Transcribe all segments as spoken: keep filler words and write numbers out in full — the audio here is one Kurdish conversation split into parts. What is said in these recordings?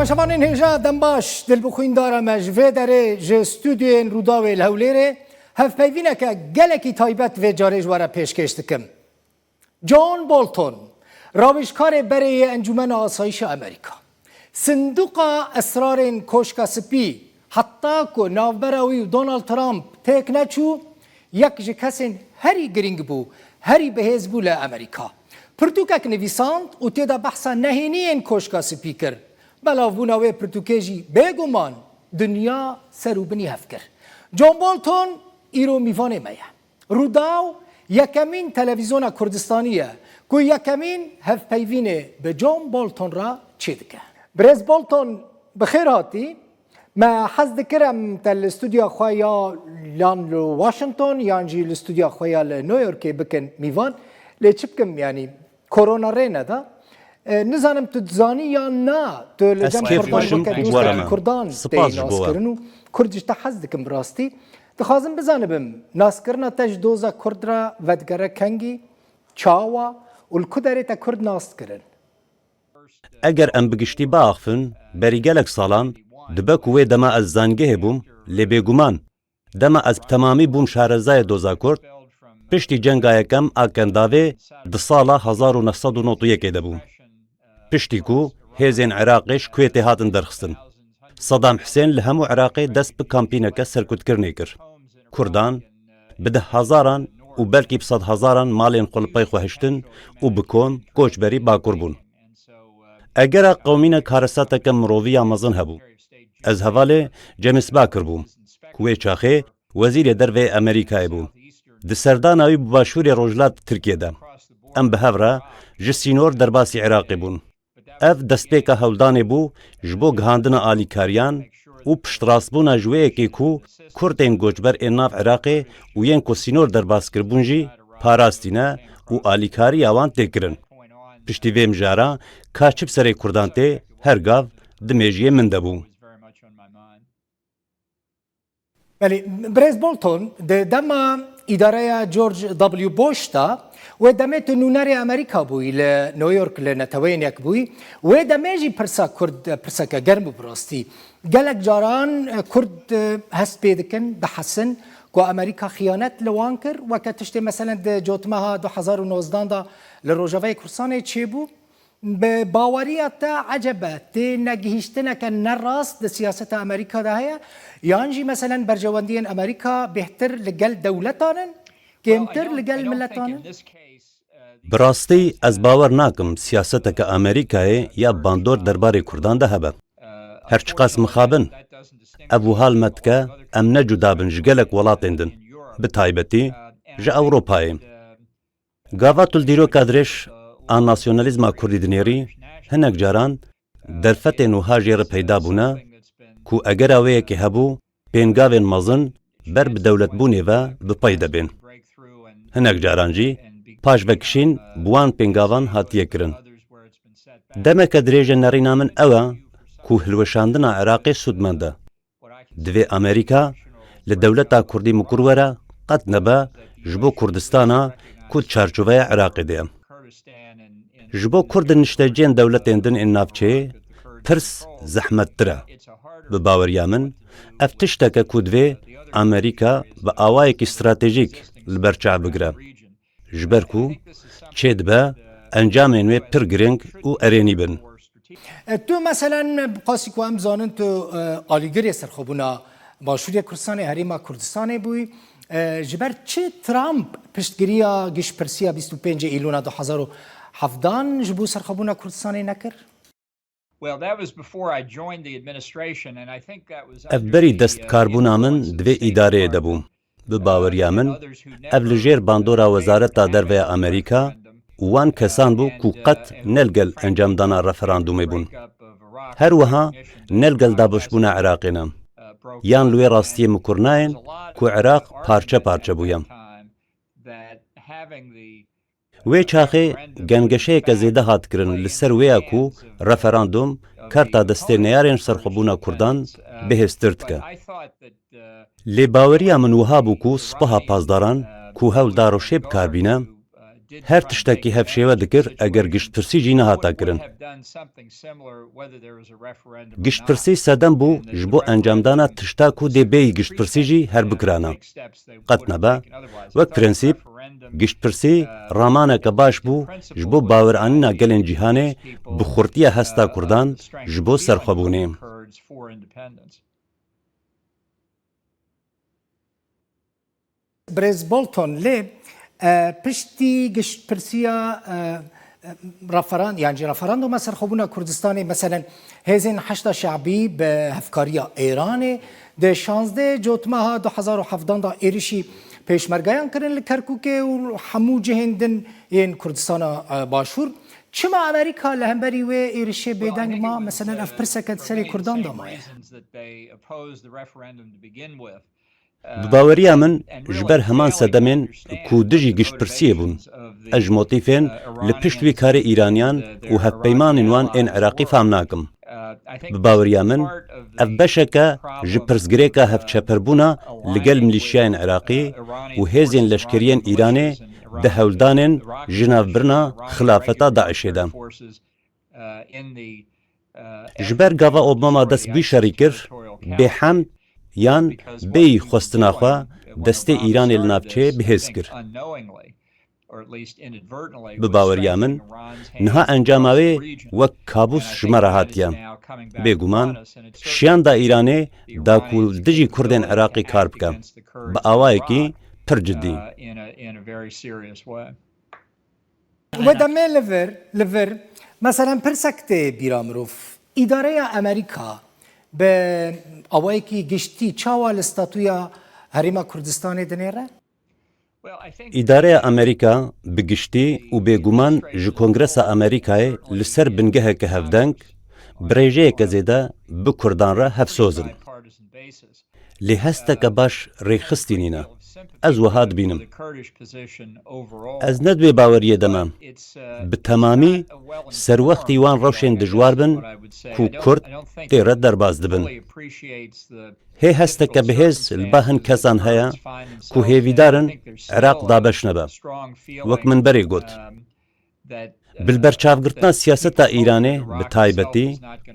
Şevanên hêja dem baş, dilbixwîndara me ji vê derê ji stûdyoyên Rûdawê li Hewlêrê hevpeyvîneke gelekî taybet vê carê ji we re pêşkêş dikim. John Bolton, rawêjkarê berê yê Encûmena Asayîşa Amerîka. Sinduqa esrarên Koşka Spî, heta ku navbera wî û Donald Trump têk neçû, yek ji kesên herî girîng bû, herî bihêz bû li Amerîka. Pirtûkek nivîsand û tê de behsa nehêniyên Koşka Spî kir. Belavbûna wê pirtûkê jî bêguman dinya ser û binî hev kir. John Bolton îro mîvanê me ye. Rûdaw yekemîn televîzyona Kurdistanî ye ku yekemîn hevpeyvînê bi John Bolton re çêdike. Birêz Bolton, bi xêr hatî. Me hez dikir em te li stûdyoya xwe ya yan li Washington yan jî li stûdyoya xwe ya li New Yorkê bikin mîvan. Lê çi bikim, yanî korona rê neda. E, nizanim tu dizanî yan na, tu li Ez cem kêf Kurdan xweş im weke ku dostek were me. Kurdan Spas tê ji bo we. Naskirin û Kurd ji te hez dikim bi rastî. Dixwazim bizanibim, naskirina te ji doza Kurd re vedigere kengî, çawa û li ku derê te Kurd nas kirin? Eger em bi giştî biaxifin, berî gelek salan, dibe ku wê dema ez zangehê bûm, lê bêguman, dema ez bi temamî bûm şarezayê doza Kurd, piştî cenga yekem a Kendavê di sala hezar û neh sed û nod û yekê de bû. Piştî ku hêzên Iraqê ji Kuwêtê hatin derxistin. Sedam Hisên li hemû Iraqê dest bi kampîneke serkutkirinê kir. Kurdan bi deh hezaran û belkî bi sed hezaran malên xwe li pey xwe hiştin û bi kom koçberî Bakur bûn. Egera qewmîna karesateke mirovî ya mezin hebû. Ez hevalê James Baker bûm, ku wê çaxê wezîrê derve yê Amerîkayê bû. Di serdana wî bi başûrê rojhilat Tirkiyê de, em bi hev re ji sînor derbasî Iraqê bûn. Ev destpêka hewldanê bû ji bo gihandina alîkariyan û piştrastbûna ji wê yekê ku Kurdên goçber ên nav Iraqê û yên ku sînor derbas kiribûn jî parastîne û alîkariya wan tê kirin. Piştî vê mijara ka çi bi serê Kurdan tê, her gav di mêjiyê min de bû. Belê, birêz Bolton, di dema îdareya George W. Bush de, wê demê tu nûnerê Amerîka bûyî li New York li Neteweyên Yekbûyî, wê demê jî pirsa Kurd pirseke germ bû bi rastî. Gelek caran, e, Kurd, e, hest pê dikin, dihesin ku Amerîka xiyanet li wan kir, weke tiştê meselen di cotmeha du hezar û nozdan de li Rojavayê Kurdistanê çêbû. Bi baweriya te ecebe tê negihîştineke ne rast di siyaseta Amerîka de heye? Yan jî meselen berjewendiyên Amerîka bêhtir li gel dewletan in, kêmtir li gel miletan in? Bi rastî ez bawer nakim siyaseteke Amerîkayê ya bandor derbarê Kurdan de hebe. Her çiqas mixabin, ev wiha li me dike em ne cuda bin ji gelek welatên din, bi taybetî ji Ewropayê. Gava tu li dîroka dirêj a nasyonalîzma kurdî dinêrî, hinek caran derfetên wiha jê re peyda bûne ku egera wê yekê hebû, pêngavên mezin ber bi dewletbûnê ve bi pey de bên. Hinek caran jî paş vekişîn bi wan pêngavan hatiye kirin. Demeke dirêj e nerîna min ew e ku hilweşandina Iraqê sûdmend e. Divê Amerîka li dewleta Kurdî mikur were, qet nebe ji bo Kurdistana ku di çarçoveya Iraqê de ye. Ji bo Kurd di nişteciyên dewletên din ên navçeyê pirs zehmettir e. Bi baweriya min, ev tiştek e ku divê Amerîka bi awayekî stratejîk li ber çav bigire. Ji ber ku çêdibe encamên wê pir girîng û erênî bin. E, tu meselen, bi qasî ku em zanin tu, e, alîgirê serxwebûna Başûrê Kurdistanê, Herêma Kurdistanê bûyî. E, ji ber çi Trump piştgiriya giştpirsiya bîst û pêncê Îlona du hezar û hevdan ji bo serxwebûna Kurdistanê nekir? Well, that was before I joined the administration, and I think that was Ev berî dest bi karbûna min di vê îdareyê de bû. Bi baweriya min, ev li jêr bandora Wezareta Derve ya Amerîka û wan kesan bû ku qet ne li gel encamdana referandûmê bûn. Her wiha ne li gel dabeşbûna Iraqê ne. Yan li wê rastiyê mikur nayên ku Iraq parçe parçe bûye. Wê çaxê gengeşeyeke zêde hat kirin li ser wê ya ku referandûm karta destê neyarên serxwebûna Kurdan bihêztir dike. Lê baweriya min wiha bû ku sipaha pasdaran ku hewl da rewşê bi kar bîne, Her tiştekî hevşêwe dikir eger giştpirsî jî nehata kirin. Giştpirsî sedem bû ji bo encamdana tişta ku dê bêyî giştpirsî jî her bikirana. Qet nebe. Wek prensîp, giştpirsî ramaneke baş bû ji bo baweranîna gelên cîhanê bi xurtiya hesta Kurdan ji bo serxwebûnê. Birêz Bolton, lê e, piştî giştpirsiya e, e, referan, yan jî referanduma serxwebûna Kurdistanê, meselen hêzên Heşda Şe'bî bi hevkariya Êranê di şazdeh Cotmeha du hezar û hevdan de êrişî pêşmergeyan kirin li Kerkûkê û hemû cihên din yên Kurdistana e, Başûr. Çima Amerîka li hemberî wê êrişê bêdeng ma? Meselen ev pirseke di serê Kurdan de maye. Bi baweriya min, ji ber heman sedemên ku dijî giştpirsiyê bûn, ez ji motîfên li pişt wî karê Îraniyan û hevpeymanên wan ên Iraqî fam nakim. Bi baweriya min, ev beşeke ji pirsgirêka hevçepirbûna li gel milîşyayên Iraqî û hêzên leşkeriyên Îranê di hewldanên jinavbirina xilafeta DAIŞê de. Ji ber gava Obama dest bi wî şerî kir, bêhemd yan bêyî xwestina xwe destê Îranê li navçeyê bihêz kir. Bi baweriya min, niha encama wê wek kabûs ji me re hatiye. Bêguman, şiyanda Îranê da ku li dijî Kurdên Iraqê kar bike, bi awayekî pir cidî. We demê li vir, li vir, meselen pirsek tê bîra mirov, îdareya Amerîka bi awayekî giştî çawa li statûya Herêma Kurdistanê dinêre? Îdareya Amerîka bi giştî û bêguman ji Kongresa Amerîkayê li ser bingeheke hevdeng, bi rêjeyeke zêde bi Kurdan re hevsoz in. Lê hesteke baş rêxistî nîne. Ez wiha dibînim. Ez ne di wê baweriyê de me. Bi temamî serwextî wan rewşên dijwar bin ku Kurd tê re derbas dibin. Hê hesteke bihêz li ba hin kesan heye ku hêvîdar in Iraq dabeş nebe. Wek min berê got, bi li berçavgirtina siyaseta Îranê bi taybetî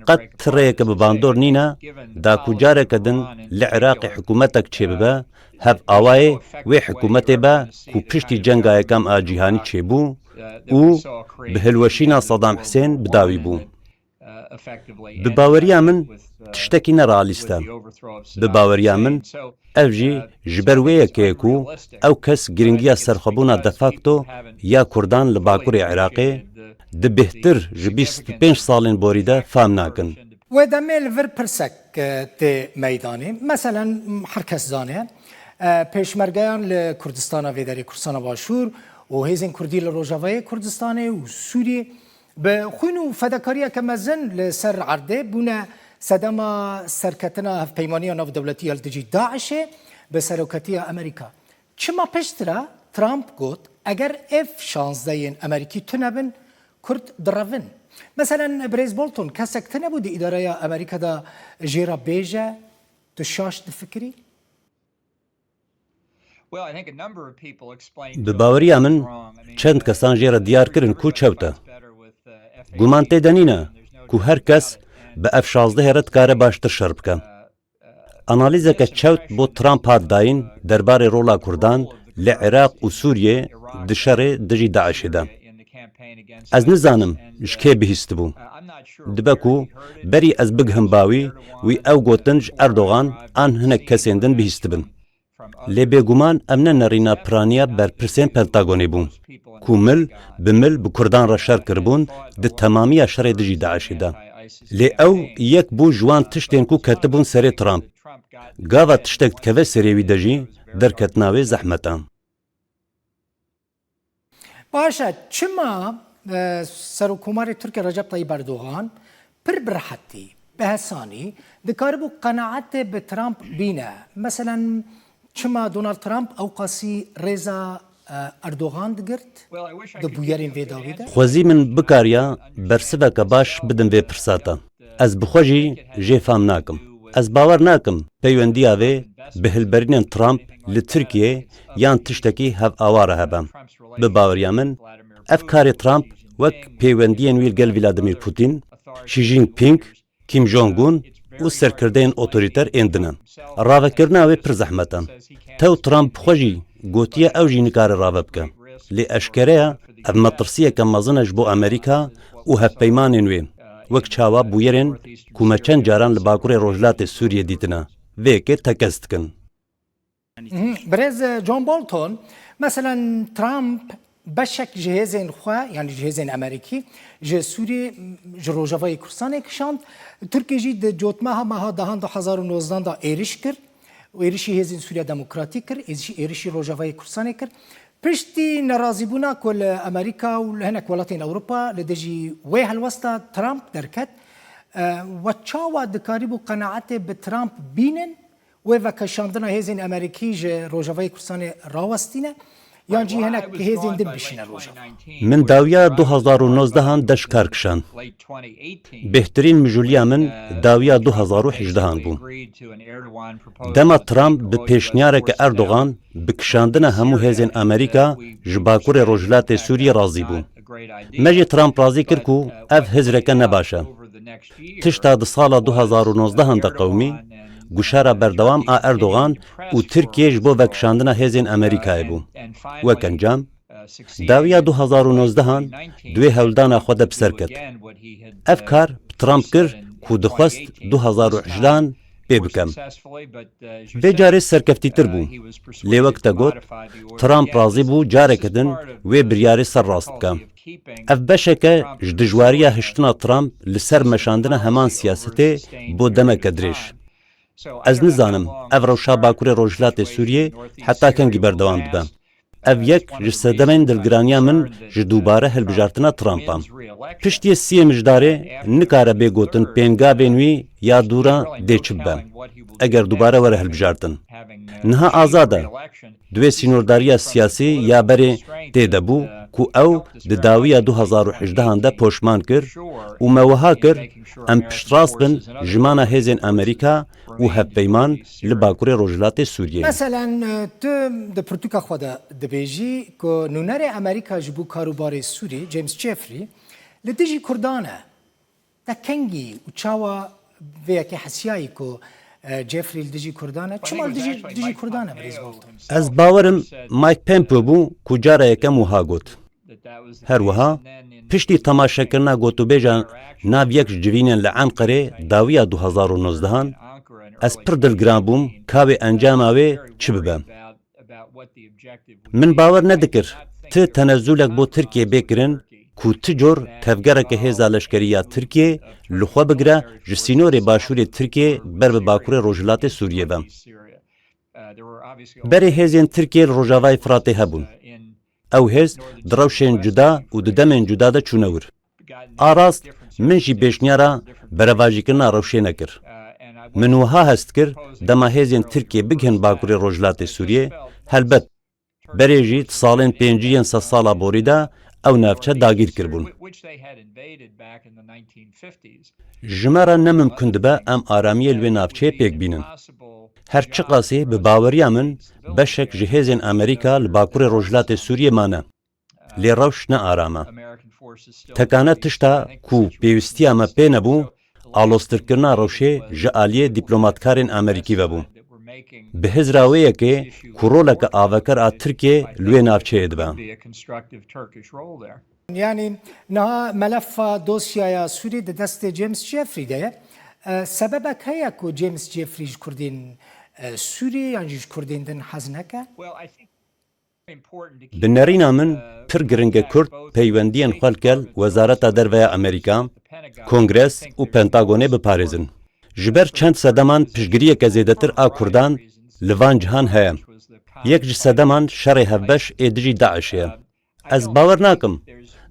qet ti rêyeke bi bandor nîne da ku careke din li Iraqê hikûmetek çêbibe, hev awayê wê hikûmetê be ku piştî Cenga Yekem a Cîhanî çêbû û bi hilweşîna Sedam Hisên bi dawî bû. Bi baweriya min tiştekî nerealîst e. Bi baweriya min ev jî ji ber wê yekê ye ku ew kes giringiya serxwebûna de facto ya Kurdan li Bakurê Iraqê di bêhtir ji bîst û pênc salên borî de fam nakin. Wê demê li vir pirsek e, tê meydanê. Meselen her kes zane e, pêşmergeyan li Kurdistana vê derê, Kurdistana Başûr û hêzên Kurdî li Rojavayê Kurdistanê û Sûriyê bi xwîn û fedakariyeke mezin li ser erdê bûne sedema serketina hevpeymaniya navdewletî ya li dijî DAIŞê bi seroketiya Amerîka. Çima piştre Trump got, eger ev şazdeh yên Amerîkî tune bin, Kurd direvin? Meselen, Birêz Bolton, kesek tune bû di îdareya Amerîka de jê re bêje, tu şaş difikirî? Bi baweriya min, çend kesan jê re diyar kirin ku çewt e. Guman tê de nîne ku her kes bi F şazdehê re dikare baştir şer bike. Analîzeke çewt bo Trump hat dayîn derbarê rola Kurdan li Iraq û Sûriyê di şerê dijî DAIŞê de. Ez nizanim ji kê bihîstibû. Dibe ku berî ez bigihim ba wî, wî ew gotin ji Erdogan an hinek kesên din bihîstibin. Lê bêguman ev ne nerîna piraniya berpirsên Pentagonê bû, ku mil bi mil bi Kurdan re şer kiribûn di temamiya şerê dijî DAIŞê de. Lê ew yek bû ji wan tiştên ku ketibûn serê Trump. Gava tiştek dikeve serê wî de jî derketina wê zehmet e. Baş e, çima e, Serokkomarê Tirkiye Recep Tayyip Erdogan pir bi rehetî, bi hesanî dikaribû qenaetê bi Trump bîne? Meselen, çima Donald Trump ewqasî rêza e, Erdogan digirt di bûyerên vê dawî de? Xwezî min bikariya bersiveke baş bidim vê pirsa te. Ez bi xwe jî jê fam nakim. Ez bawer nakim peywendiya vê bi hilberînên Trump li Tirkiyê yan tiştekî hevawar hebe. Bi baweriya min, ev karê Trump wek pêwendiyên wî li gel Vladimir Putin, Xi Jinping, Kim Jong-un û serkirdeyên otorîter ên din e. Ravekirina wê pir zehmet e. Tew Trump bi xwe jî gotiye ew jî nikare rave bike. Lê eşkere ye, ev metirsiyeke mezin e ji bo Amerîka û hevpeymanên wê, wek çawa bûyerên ku me çend caran li Bakurê Rojhilatê Sûriyê dîtine, vê yekê tekez dikin. Mhm. Birêz, e, John Bolton, meselen Trump beşek ji hêzên xwe, yanî ji hêzên Amerîkî, ji Sûriyê, m, ji Rojavayê Kurdistanê kişand. Tirkiyê jî di cotmeha meha dehan du hezar û nozdehan de êriş kir. Êrişî hêzên Sûriya Demokratîk kir, êrişî, êrişî Rojavayê Kurdistanê kir. Piştî nerazîbûna ku li Amerîka û li hinek welatên Ewropa li dijî wê helwesta Trump derket, e, we çawa dikarîbû qenaetê bi Trump bînin? Wê vekeşandina hêzên Amerîkî ji Rojavayê Kurdistanê rawestîne, yan jî hinek hêzên din bişîne Rojava? Min dawiya du hezar û nozdehan de ji kar kişand. Bêhtirîn mijûliya min dawiya du hezar û hejdehan bû. Dema Trump bi pêşniyareke Erdogan bi kişandina hemû hêzên Amerîka ji Bakurê Rojhilatê Sûriyê razî bû. Me jî Trump razî kir ku ev hizreke ne baş e. Tişta di sala du hezar û nozdehan de qewimî, guşara berdewam a Erdogan û Tirkiyê ji bo vekişandina hêzên Amerîkayê bû. Wek encam, dawiya du hezar û nozdehan di wê hewldana xwe de bi ser ket. Ev kar bi Trump kir ku dixwest du hezar û hejdehan pê bikem. Vê carê serkeftîtir bû. Lê wek te got, Trump razî bû careke din wê biryarê ser rast bike. Ev beşeke ji dijwariya hiştina Trump li ser meşandina heman siyasetê bo demeke dirêj. Ez nizanim ev rewşa Bakurê Rojhilatê Sûriyê heta kengî berdewam dibe. Ev yek ji sedemên dilgiraniya min ji dubare hilbijartina Trump e. Piştî siyê mijdarê nikare bê gotin pêngavên wî ya dûra dê çi bibe, eger dubare were hilbijartin. Niha azad e. Di wê sînordariya siyasî ya berê tê de bû ku ew di dawiya du hezar û hejdehan de poşman kir û me wiha kir em piştrast bin jimana hêzên Amerîka û hevpeyman li Bakurê Rojhilatê Sûriyê. Meselen, tu di pirtûka xwe de dibêjî ku nûnerê Amerîka ji bo karûbarê Sûrî, James Jeffrey, li dijî Kurdan e. Te kengî û çawa vê yekê hesiyayî ku, e, Jeffrey li dijî Kurdan e? Çima li dijî, dijî Kurdan e, Birêz Bolton? Ez bawer im Mike Pompeo bû ku cara yekem wiha got. Her wiha, piştî temaşekirina gotûbêja nav yek ji civînên li Enqerê dawiya du hezar û nozdehan, ez pir dilgiran bûm ka wê encama wê çi bibe. Min bawer nedikir ti tenezulek bo Tirkiyê bê kirin ku ti cor tevgereke hêza leşkerî ya Tirkiyê li xwe bigire ji sînorê başûrê Tirkiyê ber bi bakurê rojhilatê Sûriyê ve. Berê hêzên Tirkiyê li Rojavayê Firatê hebûn. Ew hêz di rewşên cuda û di demên cuda de çûne wir. A rast, min jî pêşniyara berevajîkirina rewşê nekir. Min wiha hest dikir, dema hêzên Tirkiyê bigihin bakurê rojhilatê Sûriyê, helbet, berê jî di salên pêncî yên sedsala borî de ew navçe dagîr kiribûn. Ji me re ne mimkun dibe em aramiyê li wê navçeyê pêk bînin. Her çiqasî bi baweriya min beşek ji hêzên Amerîka li bakurê rojhilatê Sûriyê mane. Lê rewş ne aram e. Tekane tişta ku pêwîstiya me pê nebû, aloztirkirina rewşê ji aliyê dîplomatkarên Amerîkî ve bû. Bi hizra wê yekê ku roleke avekar a Tirkiyê li wê navçeyê dibe. Yanî niha melefa dosyaya Sûrî di destê James Jeffrey de ye. E, sebebek heye ku James Jeffrey ji Kurdên, e, Sûrî yan jî ji Kurdên din hez neke? Bi nerîna min, pir giring e Kurd peywendiyên xwe li gel Wezareta Derve ya Amerîka, Kongres û Pentagonê biparêzin. Ji ber çend sedeman piştgiriyeke zêdetir a Kurdan li van cihan heye. Yek ji sedeman şerê hevbeş ê dijî DAIŞê ye. Ez bawer nakim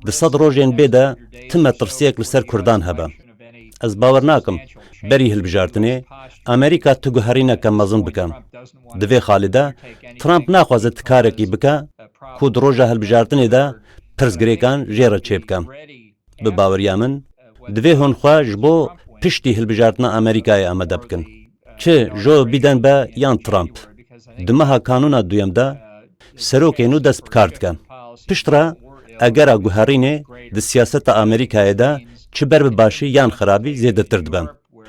di sed rojên bê de ti metirsiyek li ser Kurdan hebe. Ez bawer nakim berî hilbijartinê Amerîka ti guherîneke mezin bike. Di vê xalê de Trump naxwaze ti karekî bike ku di roja hilbijartinê de pirsgirêkan jê re çêbike. Bi baweriya min, divê hûn xwe ji bo piştî hilbijartina Amerîkayê amade bikin. Çi Joe Biden be yan Trump, di meha kanûna duyem de serokê nû dest bi kar dike. Piştre egera guherînê di siyaseta Amerîkayê de çi ber bi başî yan xirabî zêdetir dibe.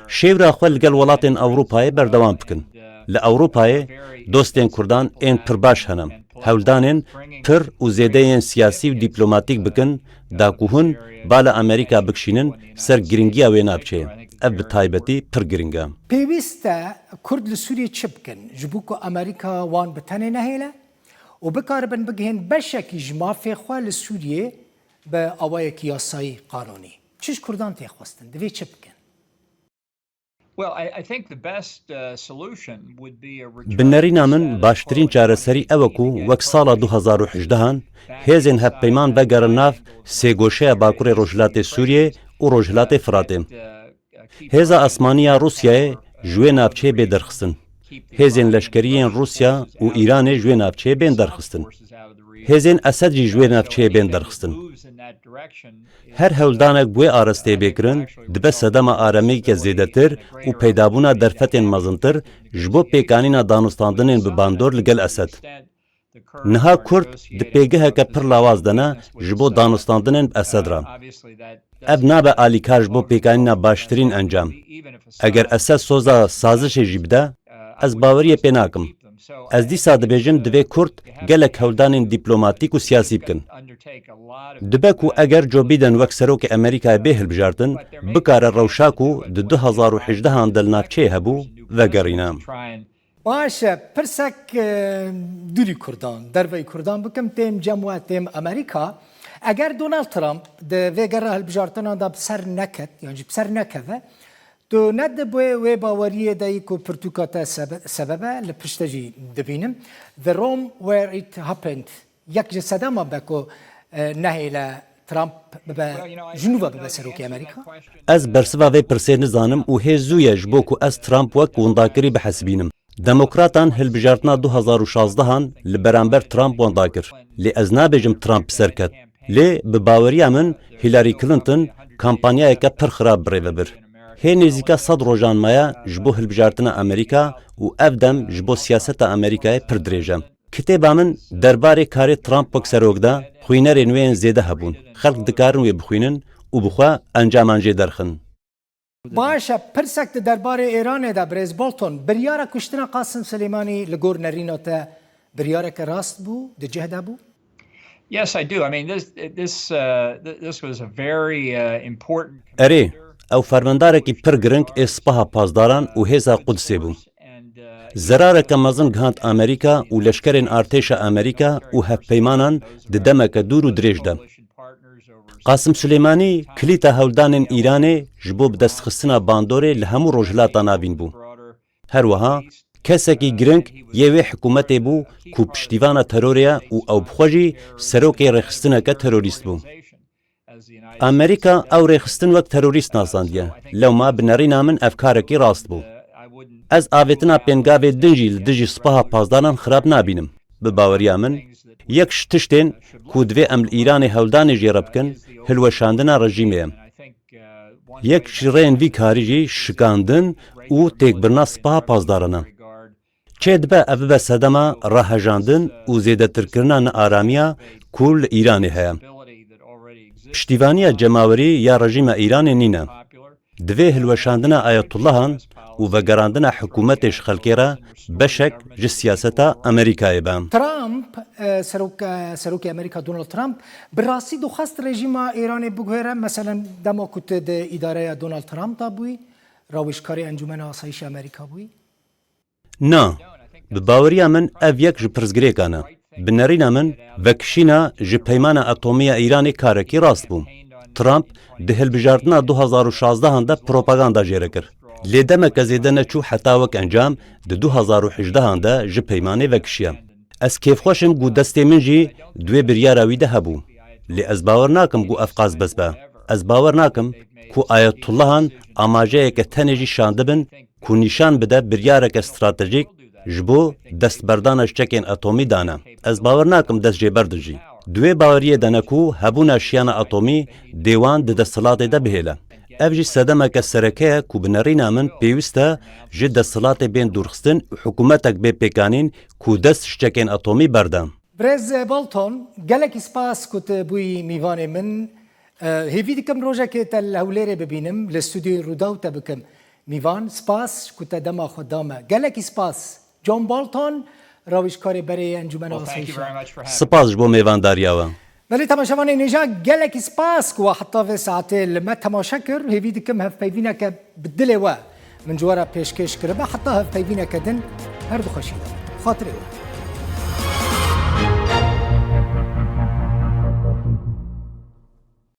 Şêwra xwe li gel welatên Ewropayê berdewam bikin. Li Ewropayê dostên Kurdan ên pir baş hene. Hewldanên pir û zêde yên siyasî û dîplomatîk bikin, da ku hûn bala Amerîka bikişînin ser giringiya wê navçeyê. Ev bi taybetî pir giring e. Pêwîst e Kurd li Sûriyê çi bikin, ji bo ku Amerîka wan bi tenê nehêle û bikaribin bigihên beşekî ji mafê xwe li Sûriyê bi awayekî yasayî, qanûnî? Çi ji Kurdan tê xwestin? Divê çi bikin? Well, I, I think the best, uh, solution would be a return Bi nerîna min, baştirîn çareserî ew e ku wek sala du hezar û hejdehan hêzên hevpeyman vegerin nav sêgoşeya Bakurê Rojhilatê Sûriyê û Rojhilatê Firatê. Hêza asmanî ya Rûsyayê ji wê navçeyê bê derxistin. Hêzên leşkerî yên Rûsya û Îranê ji wê navçeyê bên derxistin. Hêzên Esed jî ji wê navçeyê bên derxistin. Her hewldanek bi wê arasteyê bê kirin, dibe sedema aramiyeke zêdetir û peydabûna derfetên mezintir ji bo pêkanîna danûstandinên bi bandor li gel Esed. Niha Kurd di pêgeheke pir lawaz de ne ji bo danûstandinên bi Esed re. Ev nabe alîkar ji bo pêkanîna baştirîn encam. Eger Esed soza sazişê jî bide, ez baweriyê pê nakim. Ez dîsa dibêjim, divê Kurd gelek hewldanên dîplomatîk û siyasî bikin. Dibe ku eger Joe Biden wek serokê Amerîkayê bê hilbijartin, bikare rewşa ku di du hezar û hejdehan de li navçeyê hebû, vegerîne. Baş e, pirsek, e, dûrî Kurdan, derveyî Kurdan bikim, têm cem we, têm Amerîka. Eger Donald Trump di vê gera hilbijartinan de bi ser neket, yan jî bi ser nekeve, tu ne di wê, wê baweriyê de yî ku pirtûka te sebe-, sebeb e, li pişt te jî dibînim. The Rome where it happened. Yek ji sedema be ku, e, nehêle Trump bibe, ji nû ve bibe serokê Amerîka? Ez bersiva vê pirsê nizanim û hê zû ye ji bo ku ez Trump wek windakirî bihesibînim. Demokratan hilbijartina du hezar û şazdehan li beramber Trump wenda kir. Lê ez nabêjim Trump bi ser ket. Lê bi baweriya min Hillary Clinton kampanyayeke pir xirab birêve bir. Hê nêzîka sed rojan maye ji bo hilbijartina Amerîka û ev dem ji bo siyaseta Amerîkayê pir dirêj e. Kitêba min derbarê karê Trump wek serok de, xwînerên wê yên zêde hebûn. Xelk dikarin wê bixwînin û bi xwe encaman jê derxin. Baş e, pirsek di derbarê Êranê de, birêz Bolton, biryara kuştina Qasim Silêmanî li gor nerîna te biryareke rast bû, di cih de bû? Yes, I do. I mean, this, this, uh, th-, this was a very, uh, important Erê, ew fermendarekî pir giring ê Sipaha Pasdaran û Hêza Qudsê bû. Zerareke mezin gihand Amerîka û leşkerên artêşa Amerîka û hevpeymanan di demeke dûr û dirêj de. Qasim Silêmanî kilîta hewldanên Îranê ji bo bidestxistina bandorê li hemû Rojhilata Navîn bû. Her wiha kesekî giring yê wê hikûmetê bû ku piştîvana terorê ye û ew bi xwe jî serokê rêxistineke terorîst bû. Amerîka ew rêxistin wek terorîst nasandiye. Lewma bi nerîna min ev karekî rast bû. Ez avêtina pêngavê din jî li dijî Sipaha Pasdaran xirab nabînim. Bi baweriya min, yek ji tiştên ku divê em li Îranê hewldanê jê re bikin, hilweşandina rejîmê ye. Yek ji rêyên vî karî jî şikandin û têkbirina Sipaha Pasdaran e. Çêdibe ev bibe sedema rahejandin û zêdetirkirina nearamiya ku li Îranê heye. Piştîvaniya cemawerî ya rejîma Îranê nîne. Divê hilweşandina Ayetullehan û vegerandina hikûmetê ji xelkê re beşek ji siyaseta Amerîkayê be. Trump, e, serok-, e, serokê Amerîka Donald Trump bi rastî dixwest rejîma Îranê biguhere, meselen dema ku tu di îdareya Donald Trump de bûyî, rawêjkarê Encûmena Asayîşê Amerîka bûyî? Na, bi baweriya min ev yek ji pirsgirêkan e. Bi nerîna min, vekişîna ji peymana atomî ya Îranê karekî rast bû. Trump di hilbijartina du hezar û şazdehan de propaganda jê re kir. Lê demeke zêde neçû heta wek encam di du hezar û hejdehan de ji peymanê vekişiye. Ez kêfxweş im ku destê min jî di wê biryara wî de hebû. Lê ez bawer nakim ku ev qas bes be. Ez bawer nakim ku Ayetullehan amajeyeke tenê jî şandibin ku nîşan bide biryareke stratejîk ji bo destberdana ji çekên atomî dane. Ez bawer nakim dest jê berdin jî. Di wê baweriyê de ne ku hebûna şiyana atomî dê wan di desthilatê de bihêle. Ev jî sedemeke sereke ye ku bi nerîna min pêwîst e ji desthilatê bên dûrxistin û hikûmetek bê pêkanîn ku dest ji çekên atomî berde. Birêz Bolton, gelekî spas ku tu bûyî mîvanê min. E, hêvî dikim rojekê te li Hewlêrê bibînim, li stûdyoyê Rûdaw te bikim mîvan. Spas ku te dema xwe da me. Gelekî spas. John Bolton, rawîjkarê berê yê Encûmena Asayîşê. Spas ji bo mêvandariya we. Belê temaşevanên hêja, gelekî spas ku we heta vê saetê li me temaşe kir. Hêvî dikim hevpeyvîneke bi dilê we min ji we re pêşkêş kiribe. Heta hevpeyvîneke din, her du xweşî de. Xatirê we.